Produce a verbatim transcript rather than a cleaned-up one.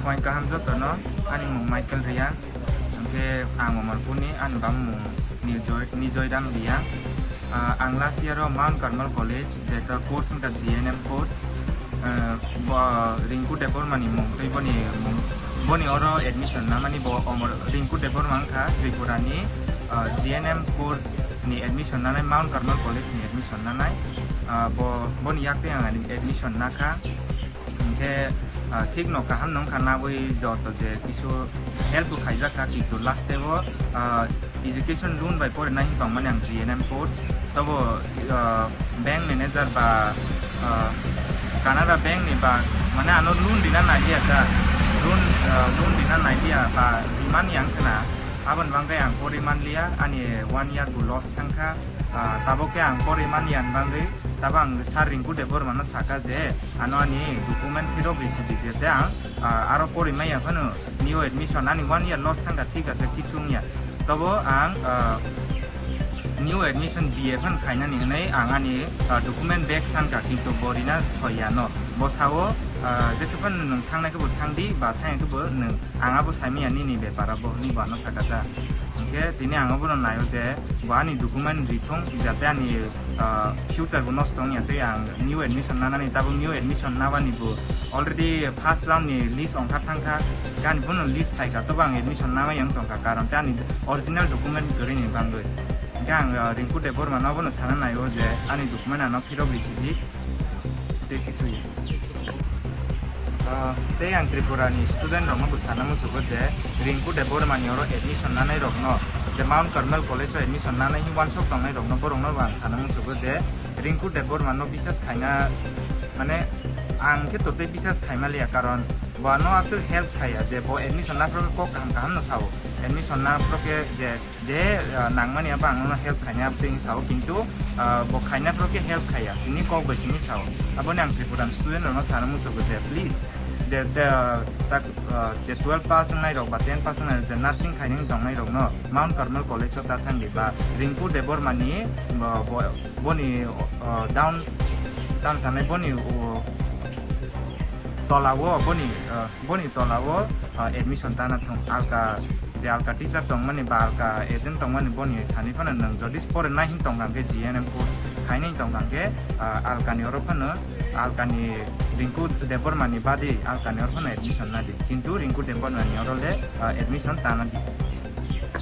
Phuaing kaham jotono, ani mung Michael Reang, hwnkhe ang Omorpurni, ani bamung Nijoy, Nijoy Ram Reang. Ah, ang last year o Mount Carmel College, jeta course wngkha G N M course. Ah, bo Rinku Debbarma ni mung tei boni mung, boni oro admission namani bo Omor, Rinku Debbarma wngkha Tripura ni, ah, G N M course ni admission nanai, Mount Carmel College ni admission nanai. Ah, bo, boni yak tei ang admission nakha. Hwnkhe, ah, thik no kaham no wngkha nabwi joto je kisu help bo khaijak kha, kintu last o, ah, education loan bai porinai hinwi tongmani ang G N M course. Tobo, ah, bank manager ba, ah, Canara bank ni ba, mane ano loan rina nailia ta, loan, ah, loan rina nailia ba rimani ang khna, aboni bagwi ang pori manlia, ani one year bo loss thangkha. Ah, tabok khe ang pori mani ani bagwi, tabo ang Sir Rinku Debbarma no saka je, ano ani document phirok risi di, je te ang, ah, aro pori maya phano new admission, ani one year loss thangkha, thik ase, kichu wngya. Tobo ang, ah, new admission B A phano khainani hwnwi ang ani, ah, document back sankha, kintu bo rina soya no. Bo sao, ah, jekhe phano nwng thangnai khe bo thang di, ba thangya khe bo nwng, ang abo saimanya nini bepar abo hwnwi bo ano saka ta. Hwnkhe tini ang abono naio je bo ani document rithung, jate ani, ah, future bo nosto wngya tei ang new admission nanani, tabuk new admission nabani bo already first round ni list ongkha thangkha, ani bono list phaikha, tobo ang admission namai wng tongkha, karon tei ani original document kwrwini bagwi. Hwnkhe ang, ah, Rinku Debbarma no abono sana naio je ani document ano phirok risi di. Tei kisu ya. Ah, tei ang Tripura ni student rok no bo sana musugo je Rinku Debbarma ni oro admission nanai rok no, je Mount Carmel College o admission nanai hi wansok tongnai rok no, borok no bo ang sana musugo je Rinku Debbarma no bisas khaina, mane, ang khe totei bisas khaima liya, karon bo ano aswk help khaiya je bo admission na phoro kok kaham kaham no sao, admission na phoro khe je je, ah, nangmani abo ang nono help khainai abo tei sao, kintu, ah, bo khainai phoro khe help khaiya, sini kok bai sini sao. Aboni ang Tripura student rok no sana musugo je, please, je, je, ah, tak, ah, je twelve pass wngnai rok ba ten pass wngnai rok, je nursing khainai tongnai rok no Mount Carmel College o ta thang di ba Rinku Debbarma ni, bo, bo, boni, ah, down, tam sanai boni, o, tola o boni, ah, boni tola o, ah, admission tana thung. Alka, je alka teacher tongmani ba alka agent tongmani boni thani phano nwng jodi pore nai hin tongkha khe G N M course khainai tongkha khe, ah, alkani oro phano, alkani Rinku Debbarma ni badi alkani oro phano admission nadi. Kintu Rinku Debbarma ni oro le, ah, admission tana di.